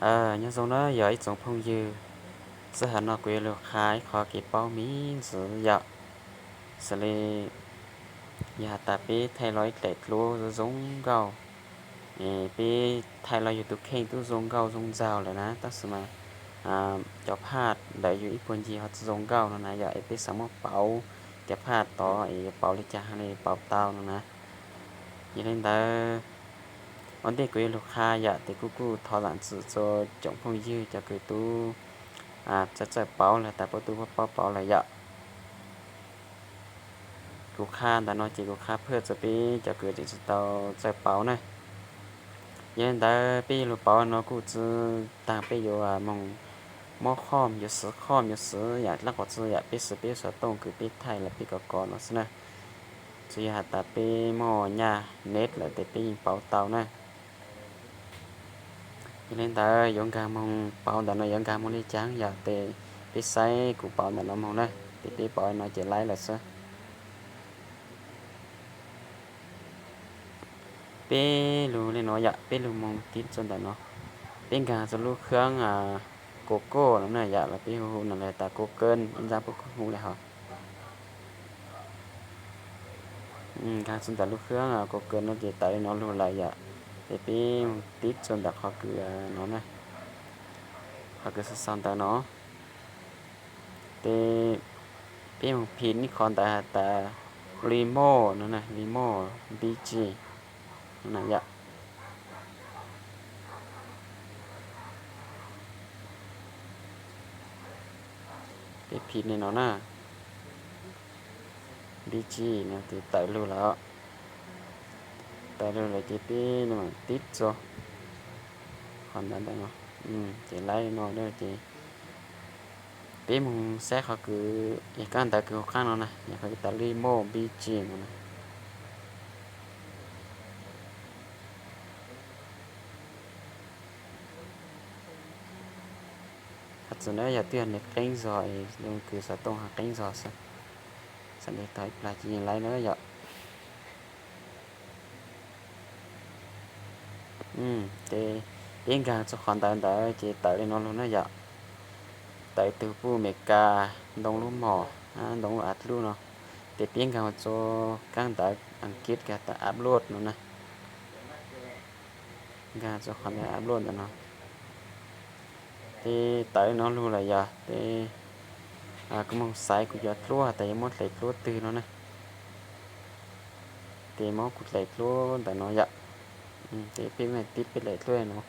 Nyob zoo na yog ib tsoom phooj ywg, sij hawm no kuv yuav lug qha ib qho kev paub me ntsis yom. Xws li yog has tas peb thaij los ib daim duab zoo zoo nkauj, es peb thaij los yus tus kheej tub zoo nkauj zoo nraug lawm na, tab sis mas cov phaj ntawm yus ib puag ncig ho tsis zoo nkauj no na yom, es peb xav muab pauv cov phaj tod es yuav pauv li cas ho li pauv tau no na. Yog li ntawd, ua ntej kuv yuav lug qha yom, ces kuj kuj thov zam txim rua tsoom phooj ywg cov kws tub txawj txawj pauv lawm tas puab tub puab paub pauv lawm yom. Kuv qha ntawm no ces kuv qha phaj rua peb cov kws tseem tsis tau txawj pauv na. Yog li ntawd peb yuav lug pauv no kuj tsi taag, peb yuav moog muab khom, yuav siv khom, yuav siv yam dlaab qhov tsi yam, peb siv peb xov tooj kws peb thaij los peb kov kov no xwb na. Tsi yog has tas peb muaj nyaj net lawm tes peb yeej pauv tau na. Yog li ntawd yuav nkaag moog pauv ntawm no yuav nkaag moog li caag yom, tes peb saib kuv pauv ntawm no moog na, tes peb pauv no ces laib lawm xwb. Peb lug li no yom, peb lug moog tib rua ntawm no, peb nkaag rua lub khaav Google no na yom, los peb hu hu no lawm tas Google ib ntsab puab kuj hu li hos. Nkaag rua ntawm lub khaav Google no ces tawm li no lug lawm yom, ces peb moog tib rua ntawm qhov kws no na, qhov kws sau sau ntawd no, ces peb moog phim ib qhov ntawd has tas Limo no na, Limo B G no na yom. Peb phim li no na, B G no ces tawm lug lawm. Tawm lug lawm ces peb tib rua qhov ntawd ntawm no, ces laib li no ces peb moog saib qhov kws yog kab ntawv kws huv qaab no na, yog qhov kws tas Limo B G no na. Has txug na yog twb yog nws qeeb zog es zoo kws xov tooj ho qeeb zog xwb, xam li tog ib plag ces yeej laib na yom. Ces peb nkaag rua qhov ntawv ntawd ces tawm li no lug na yom. Tawm tug puj Amelikas ntoo lub mom, ntoo lub av dlub no, ces peb nkaag rua kab ntawv Askiv kws tas upload no na. Nkaag rua qhov ntawv upload ntawm no, ces tawm li no lug lawm yom. Ces kuv moog xaiv kuv cov dluab has tas yuav muab dlaim dluab twg no na. Ces muab kuv dlaim dluab ntawm no yom. Ces peb tib peb dlaim dluab no,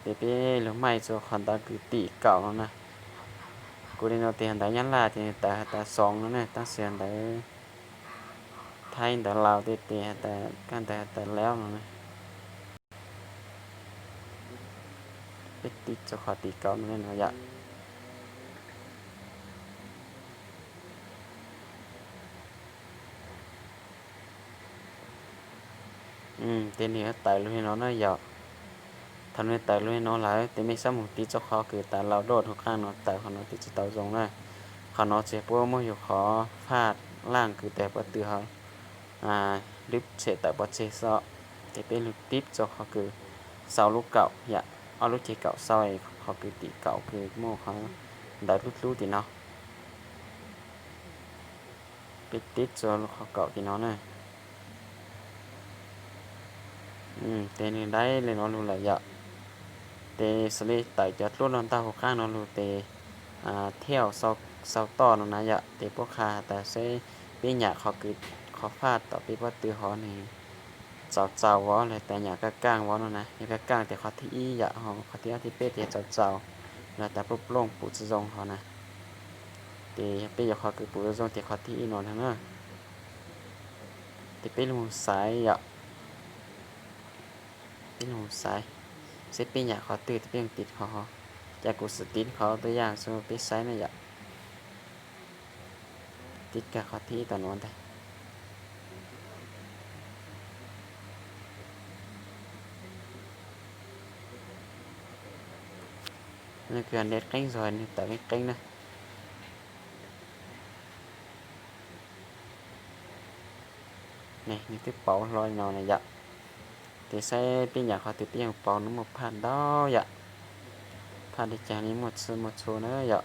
ces peb lug maij rua qhov ntawv kws tim kaum no na. Kuv li no tes ntawv Nyab Laj ces tawm has tas Xoom no na, tab sis ntawv Thaib ntawv Laus tej tes has tas kab ntawv has tas Laus no na. Peb tib rua qhov tim kaum no li no yom. Ces nws yuav tawm lug li no na yom. Thaum nws tawm lug li no lawm ces mej xab moog tib rua qhov kws tas Laus Doj huv qaab no, tawm qhov no tes tsi tau zoo na. Qhov no tsi puab muab yug qhov faj laaj kws tas puab tw ho lub tshem tawm pov tseg xwb. Ces peb lug tib rua qhov kws sau lub kaum yom, ob lub ceg kaum sau, qhov kws tim kaum kws muaj qhov ntawv dlub dlub tim no. Peb tib rua qhov kaum tim no na. Ces nws laib li no lug lawm yom. Ces xws li tawm cov dluab no ntau huv qaab no lug tes thiaj sau toj no na yom. Ces puab qha has tas seb peb nyam qhov kws qhov faj tom peb puab tw hov nws txaus txaus vov los tas nyam kaj kaaj vov no na. Yog kaj kaaj tes qhov thib ib yom, ho qhov thib ob thib peb tes txaus txaus los tas plooj plooj pum tsi zoo hov na. Ces yog peb yuav qhov kws pum zoo tes qhov thib ib no ntag na. Ces peb lug xaiv yom. Peb lug xaiv seb peb nyam qhov twg tes peb lug tiv qhov hov. Ces kuv xav tiv qhov tuab yaaj rua peb saib na yom. Tiv kag qhov thib ib tom nuav ntag. Nws kws nws qeeb zog nws tawm qeeb qeeb na. Nws twb pauv hlo li no na yom. Ces saib peb nyam qhov twg peb yeej pauv no muaj phaj ntau yom. Phaj li cas li muaj txhua muaj txhua na yom.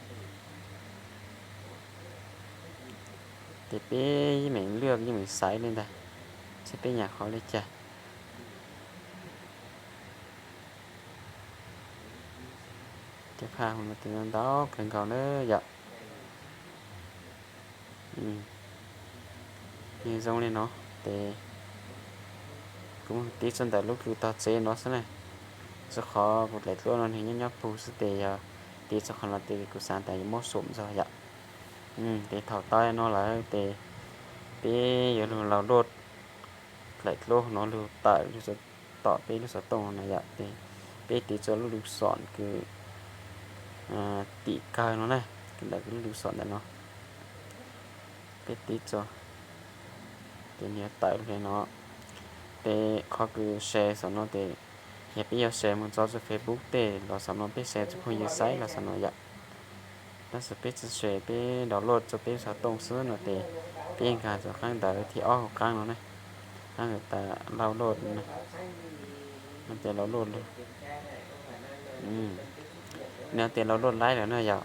Ces peb yeej meem lwaj yeej meem xaiv li ntag, saib peb nyam qhov li cas. Cov phaj no ntau kawg nkaus na yom. Yeej zoo li no, ces kuv mus tiv txog ntawm lub kws tog tsev no xwb na. Txog qhov kuv daim duab no nws nyob nyob puag xwb ces yog tiv txog qhov no ces kuv xav tas yuav muab xum ntxog yom. Ces thaum tau no lawm ces peb yuav lug laus luaj daim duab no lug tawm lug tom peb lub xov tooj no na yom. Ces peb tiv txog lub lus xom kws tim kawg no na, ntawm lub lus xom ntawm no. Peb tiv txog ces nws yuav tawm li no. Ces qhov kws share saum no ces yog peb yuav share mus txog rau Facebook tej los saum no, peb share rau phooj ywg saib los saum no yom. Tab sis peb tsis share, peb download rau peb xov tooj xwb no ces peb yeej nkag rau qab ntawd thib ob hauv qab no na. Qab ntawd tas laus luaj, no tias laus luaj lug, no tias laus luaj laib lawm na yom.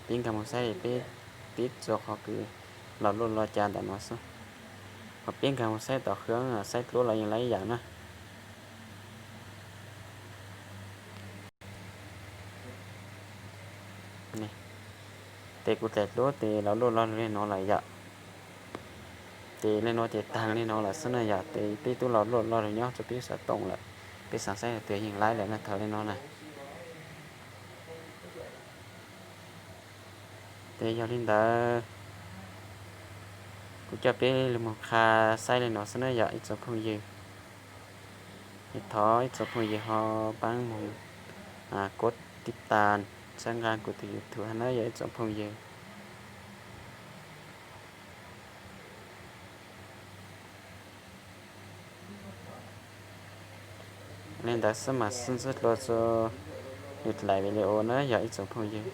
Peb nkag mus saib, peb tiv txog qhov kws laus luaj los cas ntawm no xwb. Ho peb nkag mus saib tom khwb, saib duab los yeej laib ib yam na. Ces kuv daim duab ces laus luaj los li no lawm yom. Ces li no ces taag li no lawm xwb na yom. Ces peb tub laus luaj los nyob rau peb xov tooj lawm, peb xav saib twg yeej laib lawm na thaum li no na. Ces yog li ntawd, kuv coj peb lug mus qha saib li no xwb na yom ib tsoom phooj ywg. Es thov ib tsoom phooj ywg ho paab moog kov tib tas, txhawb nqaa kuv tus YouTube hab na yog ib tsoom phooj ywg. Li ntawd xwb mas xwb, ntsib dlua rua lwm daim video na yog ib tsoom phooj ywg.